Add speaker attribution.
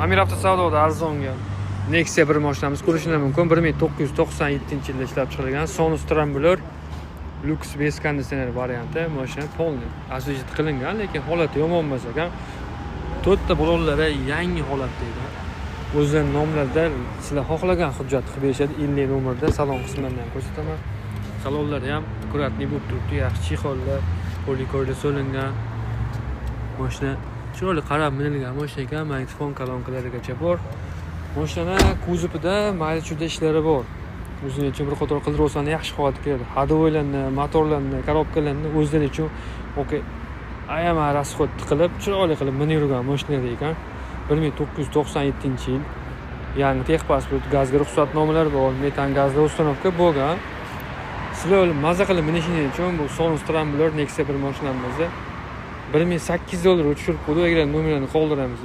Speaker 1: Amir Avtosavdoda arzonga Nexia bir mashinamiz ko'rishingiz mumkin. 1997-yilda ishlab chiqarilgan Sonus Trambler Lux без konditsioner varianti. Mashina полный освежить qilingan, lekin holati yomon emas ekan. To'rtta balonlari yangi holatda ekan. O'zlarining nomlarida sizlar xohlagan hujjat qilib berishadi. 50 nomerda salon qismini ham ko'rsataman. Salonlari ham аккуратный bo'lib turibdi, yaxshi чехол lar, polikorlar solingan. Mashina chiroyli qarab minilgan mashina ekan, magnitofon kolonkalarigacha bor. Mashinani kuzovida mayda chuyda ishlari bor. O'zing uchun bir qator qildirib yaxshi holatga keladi. Ходовой larni, motorlarni, korobkalarni o'zlari uchun okey ayama расход qilib, chiroyli qilib minib yurgan mashinalar ekan. 1997-yil. Yangi texpasport, gazga ruxsatnomalar bor, metan gazli установка bo'lgan. Sizlar maza qilib minishingiz uchun bu Sonus Trambler Nexia bir mashinamizni 1800 dollarga tushirib qo'ydik. Agar nomerlarni qoldiramiz.